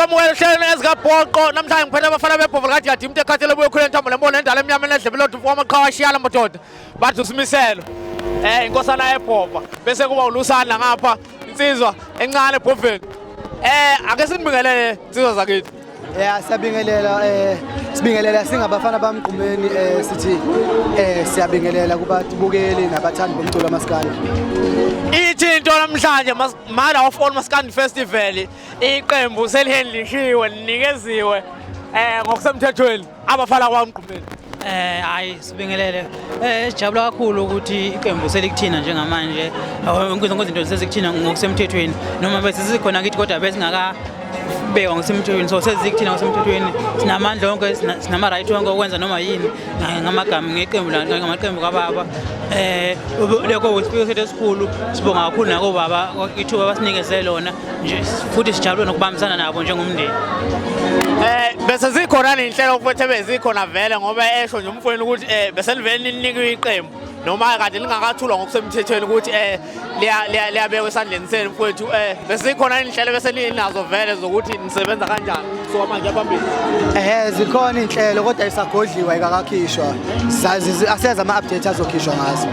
Sikwamukela ehlelweni ezikabhoqo namhlanje ngiphethe abafana bebhovo likajadi umuntu ekhathele buye khule ntambo lembono endala emnyama enedlebe lodwa umfo wamaqhawe ashiyala madoda bathi usimiselo inkosana yebhova bese kuba ulusana ngapha insizwa encane ebhoveni ake sinibingelele insizwa zakithi. Ya, siyabingelela, sibingelela singabafana bamgqumeni, sithi siyabingelela kubabukeli nabathandi bomculo wamaskandi. Ithi into namhlanje Mother of All Maskandi Festival, iqembu selihendlishiwe, linikeziwe ngokusemthethweni abafana kwaMgqumeni. Hayi, sibingelele. Sijabula kakhulu ukuthi iqembu selikuthina njengamanje. Yonke izinto sezikuthina ngokusemthethweni. Noma bese sikhona kithi kodwa besingaka beka ngokusemthethweni, so sezikuthina ngokusemthethweni, sinamandla onke, sinama right onke okwenza noma yini ngamagama ngeqembu ngamaqembu kababa. Lokho isifiso sethu esikhulu, sibonga kakhulu nako baba ithuba abasinikeze lona nje, futhi sijabule nokubambisana nabo njengomndeni. Bese zikhona nezinhlelo futhi bezikhona vele, ngoba esho nje umfowenu ukuthi bese livele ninikwe iqembu noma kade lingakathulwa ngokusemthethweni ukuthi liyabekwa esandleni senu mfowethu. Bese zikhona inhlelo bese ninazo vele zokuthi nisebenza kanjani so manje phambili? Zikhona inhlelo kodwa isagodliwa, ikakakhishwa. Aseza ama-update azokhishwa ngazo.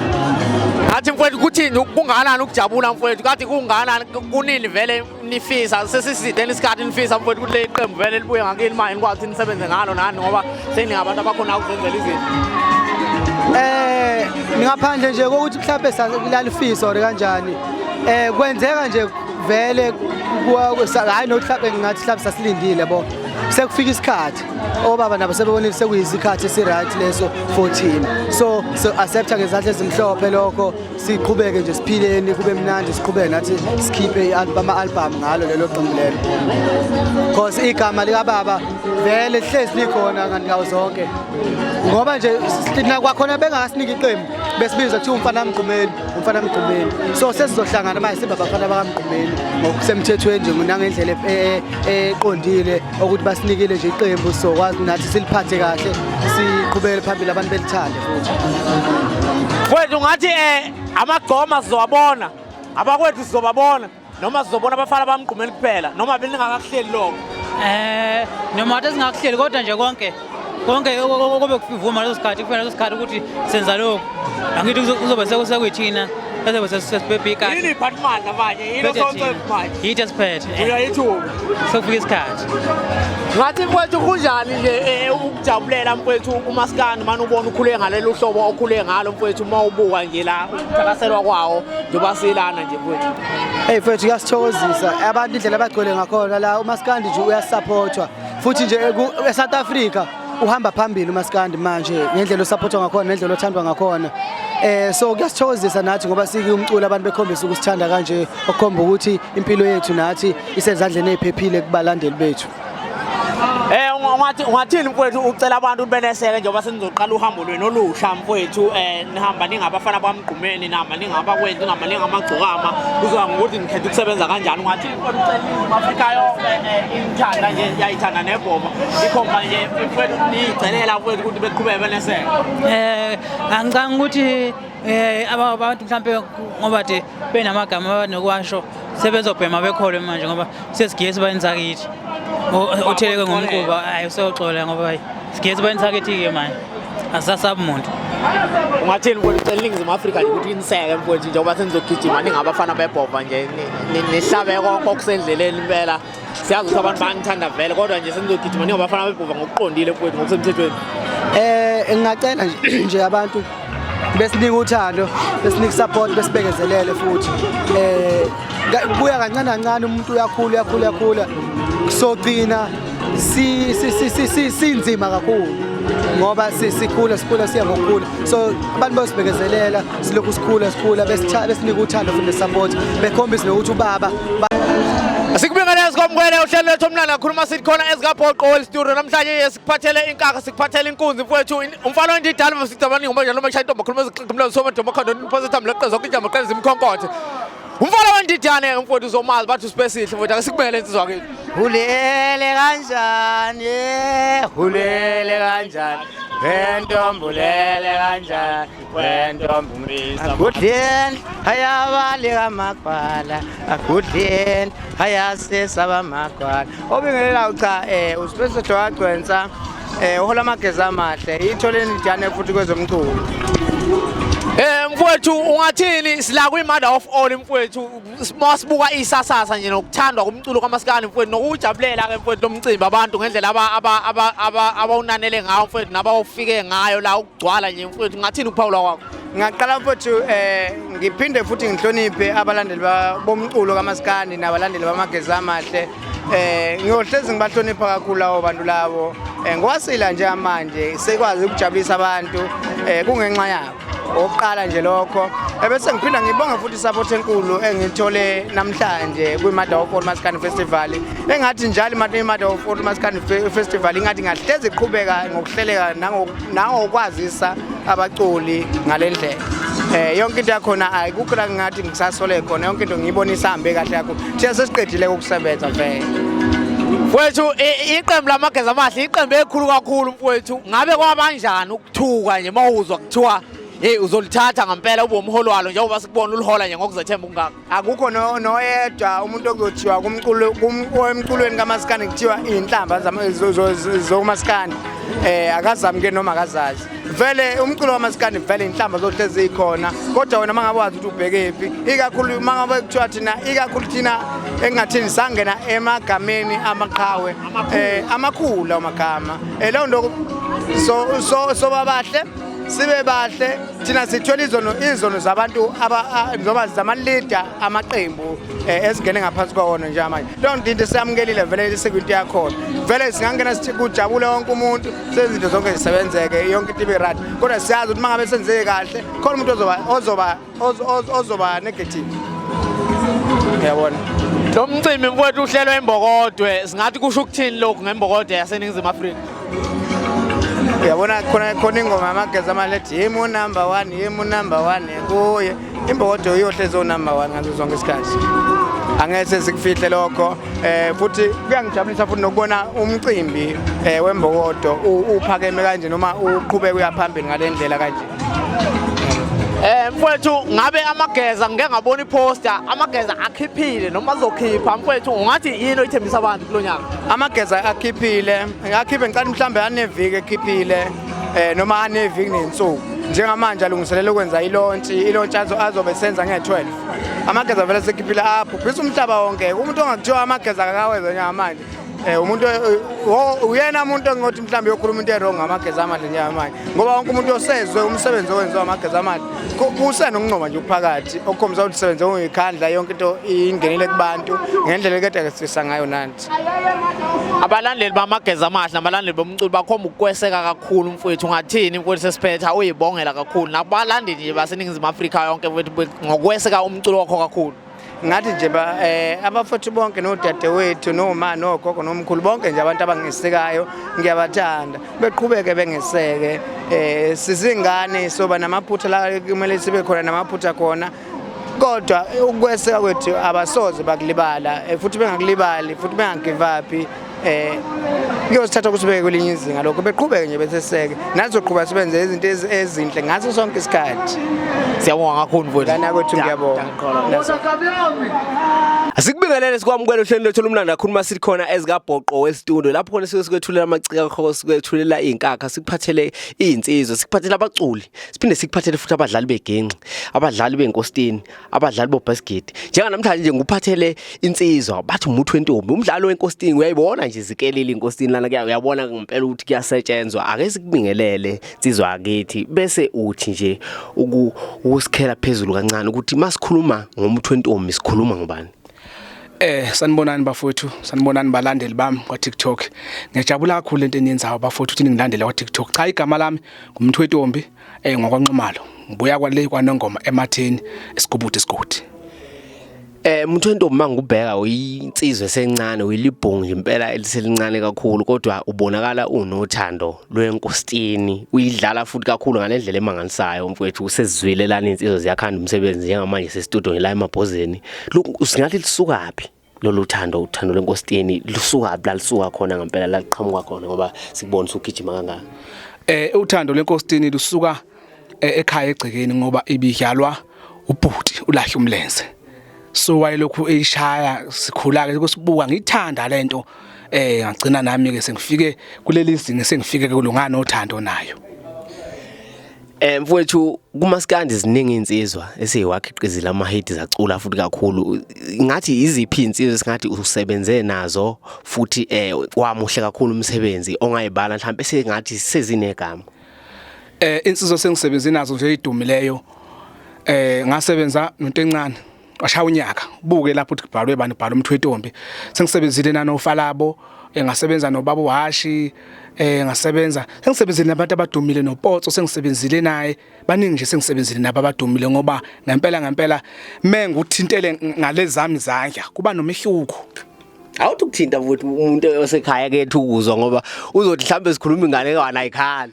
Ngathi mfowethu kuthini, kungakanani ukujabula mfowethu, kathi kungakanani, kunini vele nifisa, sesiside isikhathi nifisa mfowethu ukuthi leli qembu vele libuye ngakini manje nikwazi ukuthi nisebenze ngalo nani, ngoba seningabantu abakhona ukuzenzela izinto? Ngaphandle nje kokuthi mhlawumbe lalifisa or kanjani, kwenzeka nje vele, hayi nokuthi mhlawumbe ngingathi mhlawumbe sasilindile bo, sekufika isikhathi obaba nabo sebebonile sekuyisikhathi esi-right leso for thina, so so accepta ngezandla ezimhlophe lokho, siqhubeke nje siphileni, kube mnandi, siqhubeke nathi sikhiphe ama-album ngalo lelo qembu lelo, cause igama likababa vele hlezi likhona ngandawo zonke, ngoba nje kwakhona bengakasiniki iqembu besibiza kuthiwa umfana Mgqumeni, umfana Mgqumeni. So sesizohlangana manje sibe abafana bakaMgqumeni ngokusemthethweni nje nangendlela eqondile ukuthi basinikile nje iqembu, sizokwazi nathi siliphathe kahle, siqhubekele phambili, abantu belithande futhi. Mfowethu, ungathi amagcoma sizowabona, abakwethu sizobabona, noma sizobona abafana bamgqumeni kuphela, noma beningakakuhleli lokho? Noma kade singakuhleli, kodwa nje konke konke kube kuvuma leso sikhathi, kufika leso sikhathi ukuthi senza lokhu, angithi kuzobe sekuyithina ezobe sesibhebhe ikati. Yini iphathimandla manje, yini osonke manje? Yithi esiphethe. Uyayithuba. Sekufika isikhathi. Ngathi mfowethu kunjani nje ukujabulela mfowethu umaskandi manje ubona ukhule ngalolu hlobo okhule ngalo mfowethu, uma ubuka nje la ukuthakaselwa kwawo njengoba silana nje mfowethu? Hey mfowethu, kuyasithokozisa abantu indlela abagcwele ngakhona la. Umaskandi nje uyasupportwa futhi nje e-South Africa uhamba phambili umaskandi manje ngendlela osupportwa ngakhona nendlela othandwa ngakhona. So kuyasithokozisa nathi ngoba sike umculo abantu bekhombisa ukusithanda kanje, okukhomba ukuthi impilo yethu nathi isezandleni eziphephile kubalandeli bethu. Ungathini mfowethu ucela abantu ukuthi beneseke njengoba senizoqala uhambo lwenu olusha mfowethu, nihamba ningabafana bamgqumeni, nihamba ningabakwethu, nihamba ningamagcokama, kuzoba ngokuthi nikhetha ukusebenza kanjani. Ungathini mfowethu ucela iNingizimu Afrika yonke inithanda nje, yayithanda nebhova ikhomba nje mfowethu, niyicelela mfowethu ukuthi beqhubeke beneseke? Angicanga ukuthi abantu mhlampe ngoba de benamagama abanokuwasho sebezobhema bekholwe manje, ngoba sesigiye sibayeni sakithi, otheleke ngomquba, hayi useyoxola, ngoba hayi sigiye sibayeni sakithi-ke manje, asisasabi muntu. Ungathini mfowethu ucela iNingizimu Afrika nje ukuthi iniseke mfowethu njengoba senizogijima ningabafana bebhova nje, nihlabe konke okusendleleni impela? Siyazi ukuthi abantu bayanithanda vele, kodwa nje senizogijima ningabafana bebhova ngokuqondile mfowethu, ngokusemthethweni. Ngingacela nje abantu besinika uthando, besinika support, besibekezelele futhi. Kuya kancane kancane, umuntu uyakhula, uyakhula, uyakhula, sogcina si si si si si sinzima kakhulu ngoba sikhula, sikhula, siya ngokukhula. So abantu bayosibekezelela silokhu sikhula, sikhula, besinika uthando futhi nesupport, bekhombise nokuthi ubaba Sikubingelele, sikwamukele uhlelo lwethu omnandi kakhulu masithi khona ezikabhoqo World Studio. Namhlanje sikuphathele inkakha, sikuphathele inkunzi mfowethu, umfana wendidala sicabaningi ngoba njalo mashaya intombi khuluma ezixhimla soma ntombi khanda niphosa thambo leqeza zonke injama qeza imkhonkothe. Umfana wendidane mfowethu uzomazi, bathi uSibesihle mfowethu. Ake sikubele insizwa kithi. Hulele kanjani, hulele kanjani. Wentombulele kanjani wentombumisa Agudleni ayabaleka amagwala agudleni ayasesaba amagwala obingelela cha uSifiso Hlokagcwensa uhola amageza amahle itholeni lijane futhi kwezomculo. Mfowethu ungathini sila kwi mother of all mfowethu masibuka isasasa nje nokuthandwa kumculo kaMaskandi mfowethu nokujabulela ke mfowethu lomcimbi abantu ngendlela abawunanele ngayo mfowethu nabawufike ngayo la ukugcwala nje mfowethu ungathini ukuphawula kwakho? Ngaqala mfowethu ngiphinde futhi ngihloniphe abalandeli bomculo kaMaskandi nabalandeli bamageza amahle. Ngiyohlezi ngibahlonipha kakhulu labo bantu labo. Ngwasila nje manje sekwazi ukujabulisa abantu kungenxa yabo. Oqala nje lokho ebese ngiphinda ngibonga futhi support enkulu engithole namhlanje kwi-Mother of All Maskandi Festival. Engathi njalo i-Mother of All Maskandi Festival ingathi ngahlezi iqhubeka ngokuhleleka nangokwazisa abaculi ngalendlela. Yonke into yakhona ayikukho la ngathi ngisasole khona, yonke into ngiyibona isambe kahle kakhulu. Thina sesiqedile ukusebenza vele. Mfowethu iqembu lamageza amahle iqembu elikhulu kakhulu mfowethu, ngabe kwabanjani ukuthuka nje mawuzwa kuthiwa hey uzolithatha ngempela ube umholo walo njengoba sikubona ulihola nje ngokuzethemba kungaka? Akukho noyedwa umuntu okuzothiwa kumculo emculweni kaMaskandi kuthiwa inhlamba zoMaskandi akazami ke noma akazazi. Vele umculo kaMaskandi vele inhlamba zohlezi ikhona, kodwa wena mangabe wazi ukuthi ubhekephi, ikakhulu mangabe kuthiwa thina ikakhulu thina engathini sangena emagameni amaqhawe amakhulu amagama leyo nto so babahle sibe bahle thina sithwele izono zabantu noma zama-leader amaqembu esingene ngaphansi kwawona njengamanje. Leyo nto into siyamukelile vele sekwinto yakhona. Vele singangena sithi kujabule wonke umuntu sezinto zonke zisebenzeke yonke into ibe right, kodwa siyazi ukuthi mangabe senzeke kahle khona umuntu ozoba negative. Uyabona? Lo mcimbi mfowethu uhlelwe eMbokodwe, singathi kusho ukuthini lokhu ngeMbokodwe yaseNingizimu Afrika? Uyabona khona ingoma yamageza amahle ethi yimu number 1 yimu number 1 kuye iMbokodwe iyohlezi o number 1 ngaso sonke isikhathi. Angeke sikufihle lokho. Futhi kuyangijabulisa futhi nokubona umcimbi weMbokodo uphakeme kanje noma uqhubeka uya phambili ngale ndlela kanje. Mfowethu ngabe amageza ngike ngabona iposter amageza akhiphile noma azokhipha mfowethu, ungathi yini oyithembisa abantu kulonyaka? Amageza akhiphile, akhiphe ngicela mhlambe aneviki ekhiphile noma aneviki nensuku. Njengamanje alungiselela ukwenza ilaunch azobe senza nge-12. Amageza vele sekhiphile abhubhisa umhlaba wonke. Umuntu ongakuthiwa amageza akakaweza njengamanje umuntu uyena umuntu engothi mhlawumbe uyokhuluma into erong ngamageza amahle njengamanje, ngoba wonke umuntu osezwe umsebenzi owenziwa amageza amahle kusenokuncoma nje ukuphakathi okukhombisa ukuthi usebenze ngokuzikhandla, yonke into ingenile kubantu ngendlela ekade sifisa ngayo nathi. Abalandeli bamageza amahle nabalandeli bomculo bakhomba ukukweseka kakhulu mfowethu, ungathini mfowethu sesiphetha uyibongela kakhulu nakubalandeli nje baseNingizimu Afrika yonke mfowethu ngokweseka umculo wakho kakhulu? Ngathi nje abafowethu bonke nodadewethu noma nogogo nomkhulu bonke nje abantu abangisekayo ngiyabathanda, beqhubeke bengiseke. Sizingane soba namaphutha la kumele sibe khona namaphutha khona, kodwa ukweseka kwethu abasoze bakulibala futhi bengakulibali futhi bengagive up. Kuyosithatha ukuthi beke kwelinye izinga lokho, beqhubeke nje beseseke nathi soqhubeka sibenze izinto ezinhle ngaso sonke isikhathi. Siyabonga kakhulu mfowethu. Ngane yakwethu ngiyabonga. Asikubingelele sikwamukele ohlelweni lwethu olumnandi kakhulu uma sikhona ezikabhoqo wesitudio lapho khona sike sikwethulela amaciko akho, sikwethulela iy'nkakha, sikuphathele iy'nsizwa, sikuphathele abaculi, siphinde sikuphathele futhi abadlali begenci, abadlali benkositini, abadlali bobhasikidi. Njenganamhlanje nje ngikuphathele insizwa bathi umuthi wentombi, umdlalo wenkositini uyayibona nje zikelile inkositini lana, uyabona ngempela ukuthi kuyasetshenzwa. Ake sikubingelele insizwa akithi bese uthi nje ukusikhela phezulu kancane ukuthi masikhuluma ngomuthi wentombi sikhuluma ngobani? Sanibonani bafowethu, sanibonani balandeli bami kwa TikTok. Ngiyajabula kakhulu lento eniyenzayo bafowethu ukuthi ningilandele kwa TikTok. Cha, igama lami ngumuthi wentombi ngokwaNxumalo. Ngibuya kwale kwaNongoma ematheni esigubuthe isigodi. Muntu wentombi mangubheka uyinsizwe esencane, uyilibhongo nje impela eliselincane kakhulu, kodwa ubonakala unothando lwenkositini, uyidlala futhi kakhulu ngalendlela emangalisayo mfowethu. Usezizwile lana insizwa ziyakhanda umsebenzi njengamanje sestudio la emabhozeni. Singathi lisukaphi lolu thando, uthando lwenkositini lusukaphi la lisuka khona ngempela, la liqhamuka khona, ngoba sikubona usugijima kangaka? Uthando lenkositini lusuka ekhaya egcekeni ngoba ibidlalwa ubhuti ulahle umlenze. So wayelokhu eyishaya sikhula ke kusibuka ngithanda lento ngagcina nami ke sengifike kuleli zinga sengifike kulungana nothando nayo. Mfowethu kumaskandi ziningi insizwa esiyiwakhiqizile amahiti zacula futhi kakhulu. Ngathi iziphi insizwa esingathi usebenze nazo futhi wamuhle kakhulu umsebenzi ongayibala mhlawumbe sengathi sezinegama. Insizwa sengisebenze nazo nje idumileyo. Ngasebenza nonto encane washaya unyaka buke lapho ukuthi kubhalwe bani bhala umthwetombi sengisebenzile nanoFalabo ngasebenza nobaba uHashi ngasebenza sengisebenzile nabantu abadumile noPotso sengisebenzile naye baningi nje sengisebenzile nabo abadumile ngoba ngempela ngempela menguthintele ngalezami izandla kuba nomehluko. Awuthi ukuthinta futhi umuntu osekhaya kethu ukuzwa ngoba uzothi mhlambe sikhuluma ingane kawana ayikhali.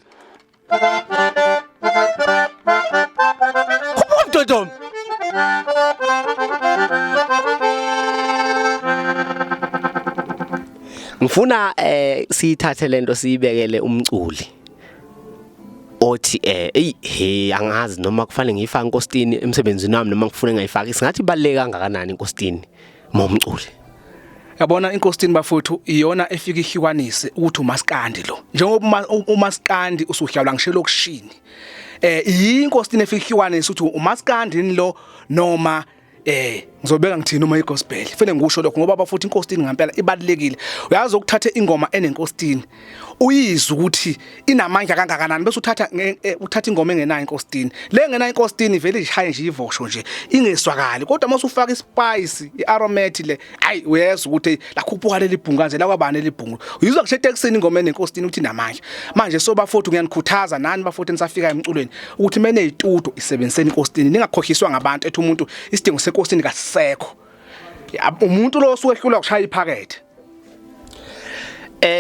Khuphuka mntotom. Ngifuna siyithathe lento siyibekele umculi othi ey he angazi noma kufanele ngiyifake inkositini emsebenzini wami noma ngifune ngayifaki singathi ibaluleke kangakanani inkositini momculi. Yabona inkositini bafowethu iyona efika ihlukanise ukuthi umaskandi lo njengoba umaskandi usuhlawula ngisho lokushini inkositini efika ihlukanise ukuthi umaskandi lo noma ngizobeka ngithini uma igospel fanele ngikusho lokho ngoba bafuthi inkositini ngempela ibalulekile. Uyazi ukuthatha ingoma enenkositini uyizwe ukuthi inamandla kangakanani bese uthatha uthatha ingoma engenayo inkositini le engenayo inkositini vele ishaye nje ivosho nje ingeswakali kodwa uma usufaka ispice iaromat le ayi uyezwa ukuthi lakhuphuka leli bhungu kanje lakwabani leli bhungu uyizwa ngisho etekisini ingoma enenkositini ukuthi inamandla. Manje so bafowethu ngiyanikhuthaza nani bafowethu nisafika emculweni ukuthi menezitudio isebenziseni inkositini ningakhohliswa ngabantu ethi umuntu isidingo senkositini kasisekho. Umuntu lo osuke ehlulwa ukushaya iphakethe.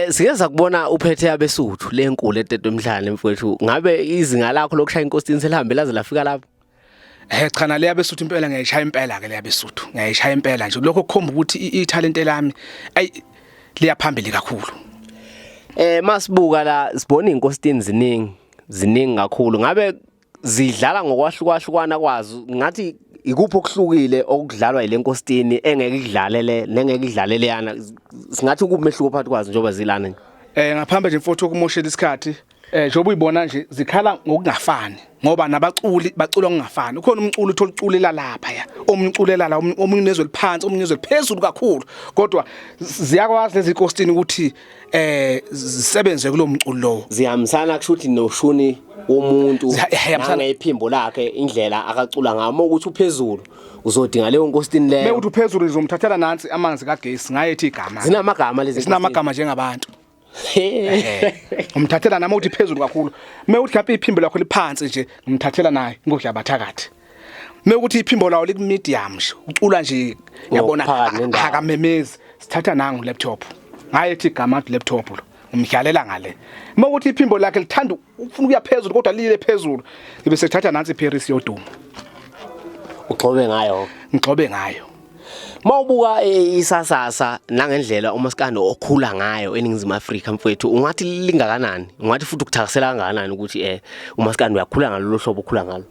Sike sakubona uphethe abesuthu lenkulu etetwe emhlane mfowethu ngabe izinga lakho lokushaya inkositini selihambe laze lafika lapho? Cha na leya besuthu impela ngiyayishaya impela ke leya besuthu ngiyayishaya impela nje lokho kukhomba ukuthi ithalente lami ayi liya phambili kakhulu. Masibuka la sibona izinkositini ziningi ziningi kakhulu ngabe zidlala ngokwahlukahlukana kwazo ngathi ikuphi okuhlukile okudlalwa ile nkositini engeke idlale le nengeke idlale leyana singathi kumehluko phakathi kwazo njengoba zilana nje? Ngaphambi nje mfowethu ukumoshela isikhathi njengoba uyibona nje zikhala ngokungafani ngoba nabaculi bacula ngokungafani. Ukhona umculo uthola uculela lapha ya omunye uculela la omunye unezwe liphansi omunye unezwe liphezulu kakhulu kodwa ziyakwazi lezi nkositini ukuthi zisebenze kulo mculo lowo. Zihambisana kusho ukuthi noshuni womuntu nangephimbo lakhe indlela akacula ngayo uma ukuthi uphezulu uzodinga leyo nkositini leyo. Mewuthi uphezulu ngizomthathela nansi amanzi kagesi ngayethi igama. Zinamagama lezi. Zinamagama njengabantu. Ngimthathela nami uthi phezulu kakhulu. Mewuthi mhlawumbe iphimbo lakho liphansi nje ngimthathela naye inkosi yabathakathi. Mewuthi iphimbo lawo liku medium nje ucula nje yabona akamemezi sithatha nangu laptop. Ngayethi igama laptop lo ngimdlalela ngale. Mewuthi iphimbo lakhe lithanda ufuna ukuya phezulu kodwa lile phezulu ngibe sethatha nansi iParis yodumo. Ugxobe ngayo. Ngigxobe ngayo. Mawubuka isasasa nangendlela umaskandi okhula ngayo eNingizimu Afrika mfowethu ungathi lingakanani ungathi futhi ukuthakasela kangakanani ukuthi umaskandi uyakhula ngalolu hlobo okhula ngalo?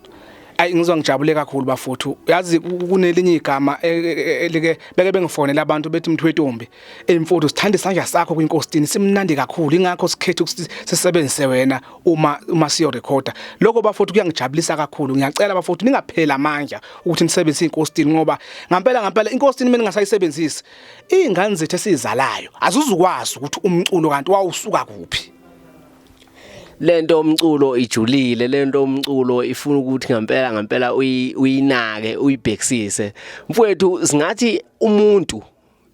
Ayi ngizwa ngijabule kakhulu bafuthu. Uyazi kunelinye igama elike beke bengifonela abantu bethi mthwetombi emfuthu sithanda isandla sakho kwinkositini simnandi kakhulu ingakho sikhethe ukuthi sisebenzise wena uma siyo recorda. Lokho bafuthu kuyangijabulisa kakhulu. Ngiyacela bafuthu ningapheli amandla ukuthi nisebenzise inkositini ngoba ngampela ngampela inkositini mina ngingasayisebenzisi izingane zethu esizalayo azuzukwazi ukuthi umculo kanti wawusuka kuphi. Lento umculo ijulile lento umculo ifuna ukuthi ngampela ngampela uyinake uyibhekisise mfowethu. Singathi umuntu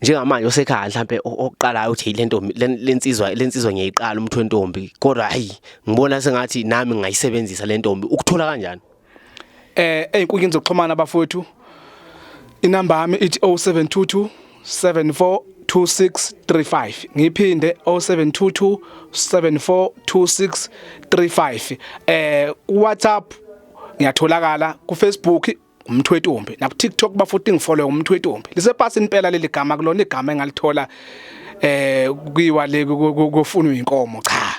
njengamanje osekhaya mhlambe oqalayo uthi lento lensizwa ngiyayiqala umthwentombi kodwa hayi ngibona sengathi nami ngingayisebenzisa lentombi ukuthola kanjani? Ey'nkundleni zokuxhumana bafowethu inamba yami ithi 0722 742635 ngiphinde 0722 742635. Ku WhatsApp ngiyatholakala, ku Facebook umthwetombi na ku TikTok bafuthi ngifollow umthwetombi. Lisepasi impela leli gama kulona igama engalithola kuyiwa le kufunwa inkomo cha.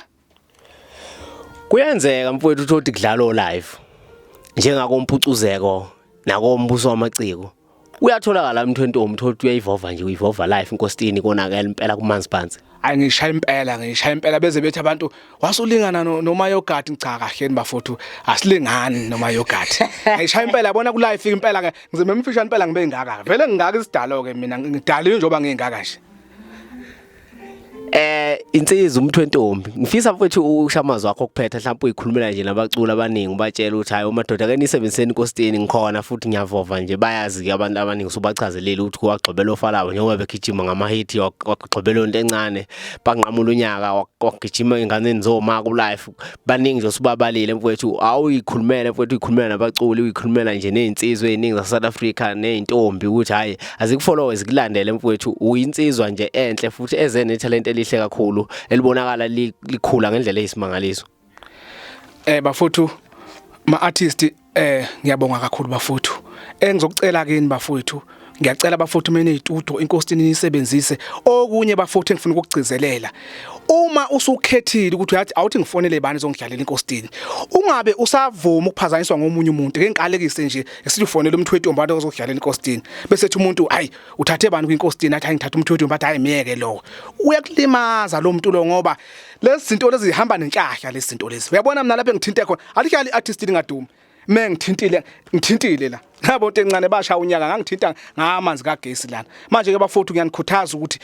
Kuyenzeka mfowethu uthole ukuthi kudlalwa live njengakompucuzeko nakombuso wamaciko. Uyatholakala umthwentombi uthola ukuthi uyayivova nje uyivova live inkositini konakela impela kumanzi phansi. Hayi ngishaya impela ngishaya impela beze bethi abantu wasulingana noma yogurt cha kahleni bafowethu asilingani noma yogurt. Ngishaya impela yabona ku live impela ke ngizime emfishane impela ngibe ngaka. Vele ngingaka isidalo ke mina ngidaliwe njengoba ngingaka nje. Insizwa umthwentombi ngifisa mfowethu usho amazwi akho okuphetha mhlawumbe uyikhulumela nje nabaculi abaningi ubatshela ukuthi hayi madoda ake nisebenziseni inkositini ngikhona futhi ngiyavova nje bayazi ke abantu abaningi usubachazelile ukuthi kuwagxobela ofalawo njengoba begijima ngamahithi wagxobela into encane banqamula unyaka wagijima enganeni zoma ku life baningi nje usubabalile mfowethu awuyikhulumela mfowethu uyikhulumela nabaculi uyikhulumela nje nezinsizwa eziningi zase South Africa nezintombi ukuthi hayi azikufollowe zikulandele mfowethu uyinsizwa nje enhle futhi eze nethalente elihle kakhulu elibonakala likhula ngendlela eyisimangaliso. Bafowethu ma artist ngiyabonga kakhulu bafowethu. Engizokucela kini bafowethu ngiyacela bafowethu mina izitudio inkosini nisebenzise okunye bafowethu engifuna ukugcizelela. Uma usukhethile ukuthi uyathi awuthi ngifonele bani ezongidlalela inkosini ungabe usavuma ukuphazanyiswa ngomunye umuntu ke ngikalekise nje esithi ufonele umthwethu abantu ozodlalela inkosini bese ethi umuntu hayi uthathe bani kwinkosini athi hayi ngithatha umthwethu bathi hayi miyeke lo uyakulimaza lo muntu lo ngoba lezi zinto lezi zihamba nenhlahla lezi zinto lezi uyabona mina lapha engithinte khona alihlali artist lingadumi me ngithintile ngithintile la ngabo into encane basha unyaka ngangithinta ngamanzi kagesi lana manje ke bafowethu ngiyanikhuthaza ukuthi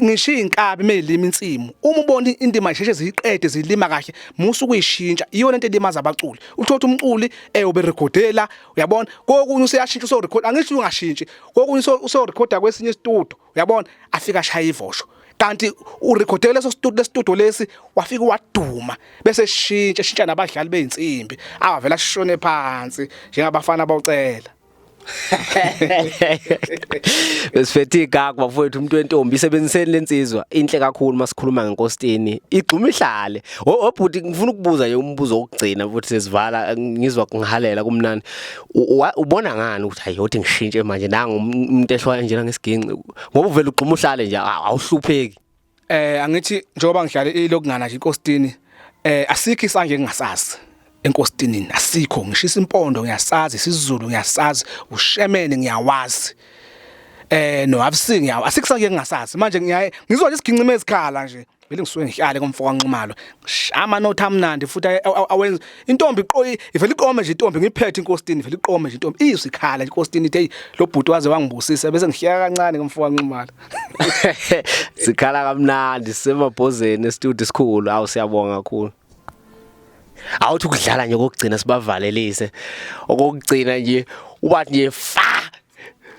ngisho inkabi meyilima insimu uma ubona indima isheshe ziyiqede zilima kahle musu kuyishintsha iyona into elimaza abaculi uthola umculi uberekhodela uyabona kokunye useyashintsha uso record angisho ungashintshi kokunye uso recorda kwesinye isitudio uyabona afika ashaya ivosho kanti urekhodele leso studio lestudio lesi wafika waduma bese shintsha shintsha nabadlali beinsimbi awavela shone phansi njengabafana bawucela. Besifethe igagu bafowethu umuntu wentombi isebenziseni lensizwa inhle kakhulu masikhuluma ngenkositini igxuma ihlale. Obhuti ngifuna ukubuza nje umbuzo wokugcina futhi sesivala ngizwa kungihalela kumnandi. Ubona ngani ukuthi hayi yothi ngishintshe manje nangu umuntu eshwaya njena ngesiginci ngoba uvela ugxuma uhlale nje awuhlupheki. Angithi njengoba ngidlala ilokungana nje inkositini asikho isanje engingasazi enkositinini asikho ngishisa impondo ngiyasazi isiZulu ngiyasazi ushemene ngiyawazi no afsi ngiyawa asikho isanje engingasazi manje ngiyaye ngizwa nje isiginci ezikhala nje vele ngisuke ngihlale komfo kaNxumalo amanothi amnandi futhi awenza intombi iqoyi ivele iqome nje intombi ngiphethe inkositini ivele iqome nje intombi izwe ikhala inkositini ithi hey lo bhuti waze wangibusisa bese ngihleka kancane komfo kaNxumalo. Sikhala kamnandi sisemabhozeni estudio esikhulu awu siyabonga kakhulu. Awuthi ukudlala nje kokugcina sibavalelise. Okokugcina nje ubathi nje fa.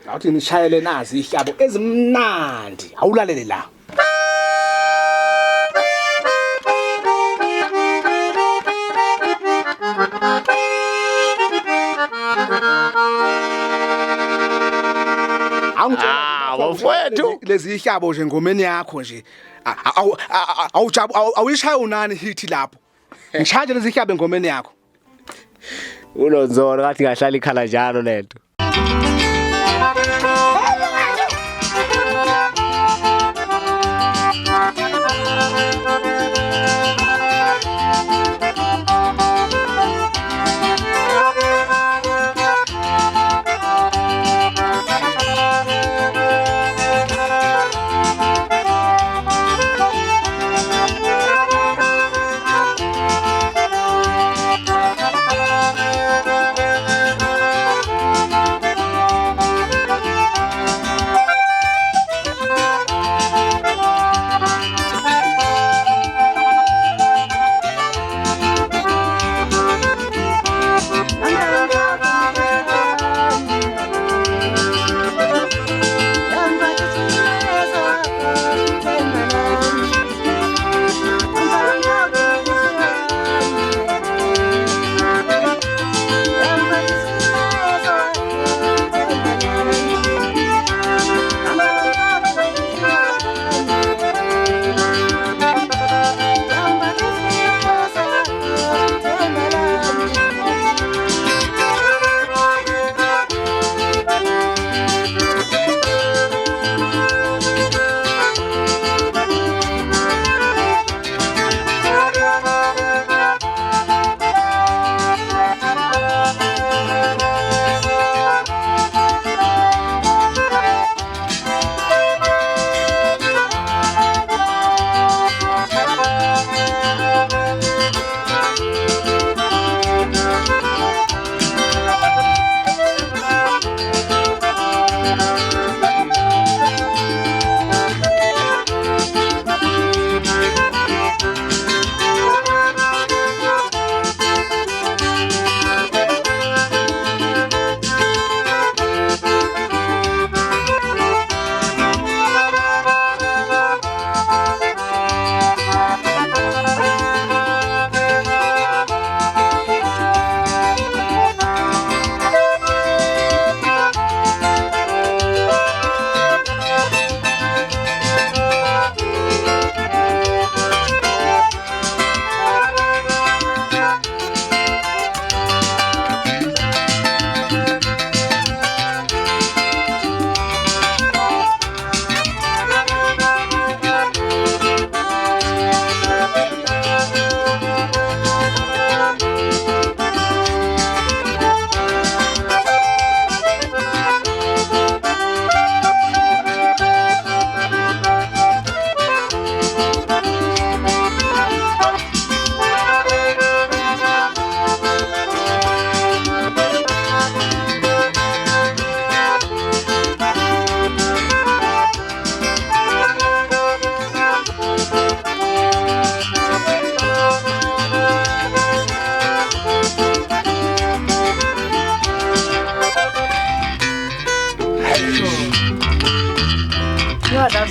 Awuthi nishayele nazi ihlabo ezimnandi awulalele la. Ah, bafowethu. Lezi ihlabo nje ngomeni yakho nje awujabu awuyishaya unani hit lapho. Ngishaya nje lezi ihlabo engomeni yakho. Ulonzolo kathi ngahlala ikhala njalo lento.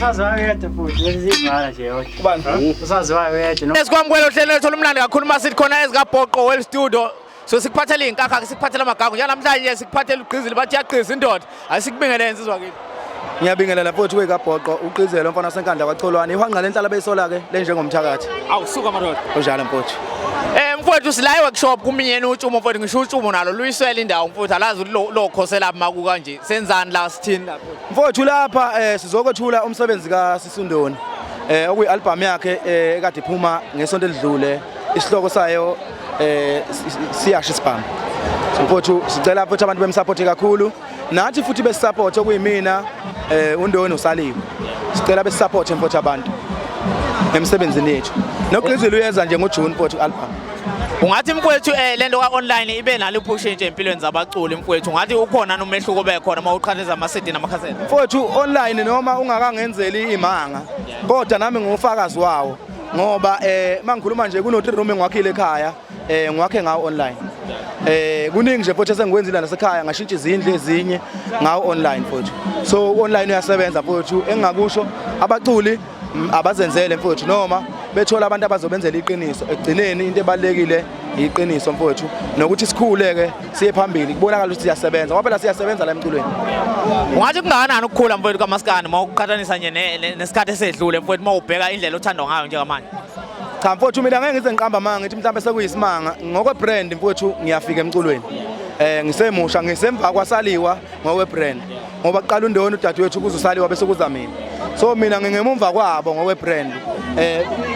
Usaziwayo yedwa futhi besizivala nje yodwa. Ubani? Usaziwayo yedwa. Esikwamukela ohlelo lethu olumnandi kakhulu uma sithi khona ezikabhoqo well studio. So sikuphathele iy'nkakha ke sikuphathele amagagu njenganamhlanje sikuphathele ugqizile bathi iyagqiza indoda. Asikubingelele insizwa kithi. Ngiyabingelela mfowethu wekabhoqo uqizelo mfana wasenkandla kwacholwane ihwanqa lenhlala beyisola ke lenjengomthakathi. Awu suka madoda. Kunjalo mfowethu. Mfowethu sila e-workshop kuminyeni utshumo mfowethu ngisho utshumo nalo luyiswele indawo mfowethu alazi ukuthi lo khosela maku kanje. Senzani la sithini la mfowethu? Mfowethu lapha sizokwethula umsebenzi kaSisundoni okuyi album yakhe ekade iphuma ngesonto elidlule isihloko sayo siyasha isibhamu. So mfowethu sicela futhi abantu bemsupport kakhulu nathi futhi besisupport okuyimina uNdoni usaliwe. Sicela besisupport mfowethu abantu emsebenzini yethu. Nogqizile uyeza nje ngoJune mfowethu album. Ungathi mfowethu lento ka online ibe nalo iphushintshe empilweni zabaculi mfowethu ungathi ukhona nomehluko bekhona uma uqhathanisa ama CD namakhasethi. Mfowethu online noma ungakangenzeli imanga kodwa nami ngufakazi wawo ngoba mangikhuluma nje kuno 3 room engiwakhile ekhaya ngiwakhe ngawo online. Kuningi nje futhi esengikwenzile nasekhaya ngashintsha izindlu ezinye ngawo online mfowethu. So online uyasebenza mfowethu engingakusho abaculi abazenzele mfowethu noma bethola abantu abazobenzela iqiniso ekugcineni into ebalekile iqiniso mfowethu nokuthi sikhule ke siye phambili kubonakala ukuthi siyasebenza ngoba phela siyasebenza la emculweni. Ungathi kungakanani ukukhula mfowethu kaMaskandi uma uqhathanisa nje nesikhathi esedlule mfowethu uma ubheka indlela othandwa ngayo njengamanje? Cha mfowethu mina ngeke ngize ngiqamba amanga ngithi mhlawumbe sekuyisimanga ngokwe brand mfowethu ngiyafika emculweni. Ngisemusha ngisemva kwasaliwa ngokwe brand ngoba kuqala uNdoni udadewethu kuze usaliwa bese kuza mina. So mina ngingemumva kwabo ngokwe brand.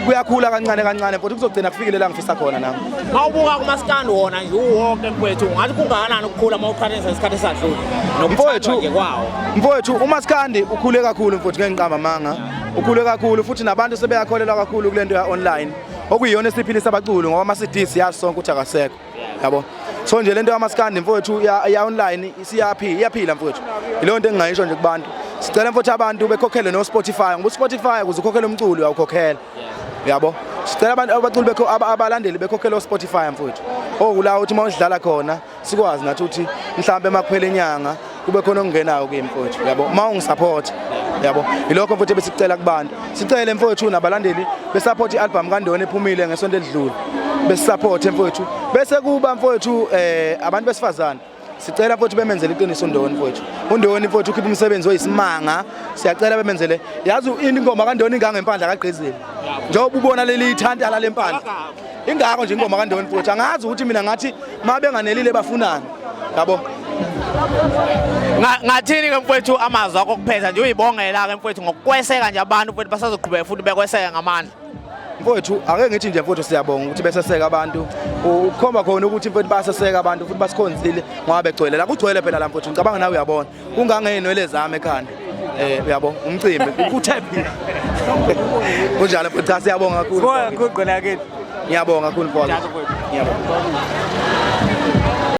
Kuyakhula kancane kancane futhi kuzogcina kufikile la ngifisa khona nami. Mawubuka kumaskandi wona nje uwonke mfowethu ungathi kungakanani ukukhula uma uqhathanisa isikhathi esadlule nokuthandwa nje kwawo? Mfowethu umaskandi ukhule kakhulu mfowethu ngeke ngiqamba amanga. Ukhule kakhulu futhi nabantu sebeyakholelwa kakhulu kulento ya online okuyiyona esiphilisa abaculi ngoba ama CD siyazi sonke ukuthi akasekho. Yabo. So nje lento yamaskandi mfowethu ya online isiyaphila iyaphila mfowethu. Yileyo nto engingayisho nje kubantu. Sicela mfowethu abantu bekhokhele no Spotify ngoba Spotify ukuze ukhokhele umculo uyawukhokhela. Yabo. Sicela abantu abaculi bekho abalandeli bekhokhele o Spotify mfowethu. Okula uthi mawudlala khona sikwazi nathi ukuthi mhlambe makuphela inyanga kube khona okungenayo kimi mfowethu. Yabo. Uma ungisupport. Yabo. Yilokho mfowethu besicela kubantu. Sicele mfowethu nabalandeli besupport ialbum kaNdoni ephumile ngesonto elidlule. Besisupport mfowethu. Bese kuba mfowethu abantu besifazane sicela mfowethu bemenzele iqiniso uNdoni mfowethu. uNdoni mfowethu ukhipha umsebenzi oyisimanga. Siyacela bemenzele. Yazi ingoma kaNdoni ingangempandla kaGqizile. Njengoba ubona leli ithantala lempandla. Ingakho nje ingoma kaNdoni mfowethu angazi ukuthi mina ngathi mabenganelile bafunani. Yabo. Ngathini ke mfowethu amazwi akho kuphetha nje uyibongela ke mfowethu ngokukweseka nje abantu mfowethu basazoqhubeka futhi bekweseka ngamandla. Mfowethu ake ngithi nje mfowethu siyabonga ukuthi beseseka abantu ukukhomba khona ukuthi mfowethu baseseka abantu futhi basikhonzile ngoba begcwele la kugcwele phela la mfowethu ngicabanga nawe uyabona kungangeyinwele zami ekhanda uyabo umcimbi kuthe kunjalo mfowethu cha siyabonga kakhulu. Sibonga kakhulu gqina kithi. Ngiyabonga kakhulu mfowethu. Ngiyabonga.